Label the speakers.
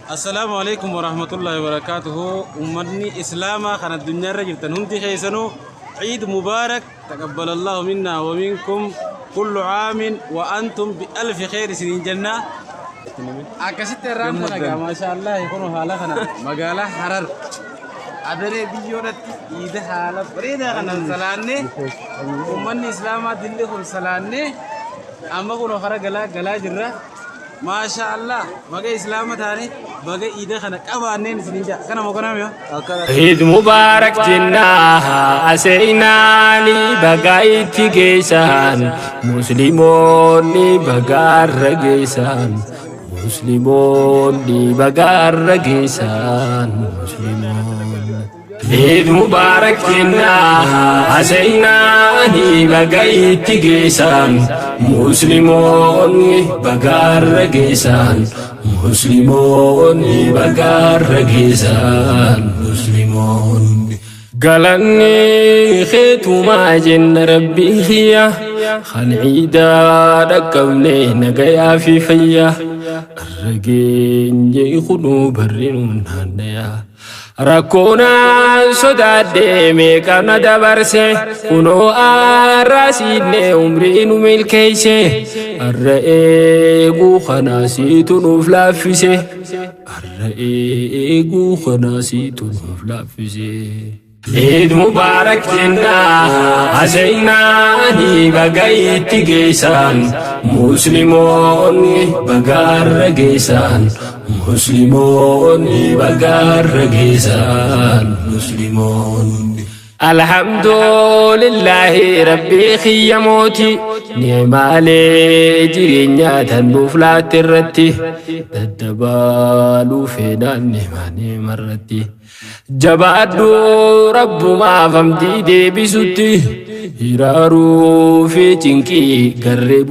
Speaker 1: Assalaamu alaikum warahmatullahi wabarakatuhu. Ummanni Islaamaa kan addunyaarra jirtan hundi keessanuu Eid Mubarak taqabbalallahu minna wa minkum kullu aamin wa antum bi alfi khair isiniin jenna. Akkasitti irraan tana gaa maashaallah kun haala kana magaalaa Harar adaree biyyoodhatti iida haala bareedaa kanaan salaannee ummanni Islaamaa dilli kun salaannee amma kun hara galaa galaa jirra. Maashaa Allah baga islaama taane baga iida kana qabaanneen isiniin ja'a kana moo kanaa mi'a?
Speaker 2: Eid Mubarak jennaa aseenaani baga itti geessan Musliimoonni baga arra geessan Musliimoonni baga arra geessan Musliimoonni Eid Mubarak jennaa aseenaani baga itti geessan Musliimoonni baga arra geessan Musliimoonni baga arra geessan Musliimoonni Galanni keetumaa jenna rabbii kiyya kan ciidaa dhaqqabne nagayaa fi fayyaa arra geenye kunuu barri nuun naannayaa. Rakkoonaan sodaadhe meeqa na dabarse kunoo arraa siinne umrii nu milkeeyse arra eeguu kanaa siitu nuuf laaffise arra eeguu kanaa siitu nuuf laaffise. Eid Mubarak jennaa aseenaani baga itti geessan Musliimoonni baga arra geessan Musliimoonni baga arra geessan Musliimoonni. Alhamdulillahi rabbii kiyya mooti ni'imaalee jireenyaa tan nuuf laatte irratti daddabaluu fedhaan ni'ima ni'imarratti. Jabaadhu rabbumaaf hamdii deebisutti hiraaruu fi cinqii garree.